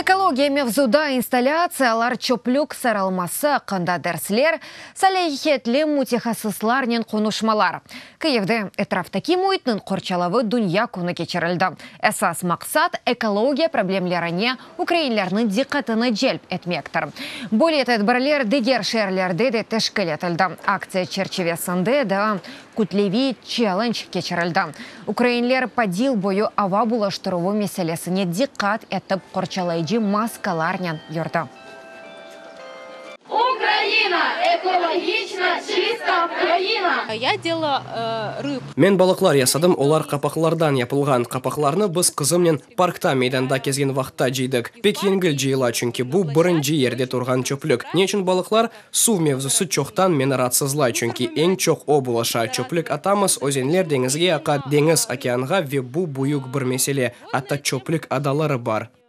Ekologiya mevzuda installâtsiyalar, çöplük sarılması aqqında dersler, salâhiyetli mütehassıslarnen qonuşmalar. Kıyivde etraftaki müitniñ qorçalavı Dünya künü keçirildi. Esas maqsat, ekologiya problemlerine ukrainlerniñ diqqatını celp etmektir. Böyle tedbirler diger şeerlerde de teşkil etildi. Aktsiya çerçivesinde daa kütleviy çellenc keçirildi. Ukrainler Podil boyu ava bulaştıruvı meselesine diqqat etip qorçalayıcı maskalarnen yürdi. Ukraina, ekologiçna çista країна! Я делала рыб. Men balıqlar yasadım, olar qapaqlardan yapılğan. Qapaqlarnı biz qızımnen parkta meydanda kezgen vaqıtta cıydıq. Pek yengil cıyıla, çünki bu birinci yerde turğan çöplük. Ne içün balıqlar? Suv mevzusı çoqtan meni raatsızlay, çünki eñ çoq o bulaşa. Çöplük atamız, özenler deñizge aqa, deñiz okeanğa ve bu büyük bir mesele. Atta çöplük adaları bar.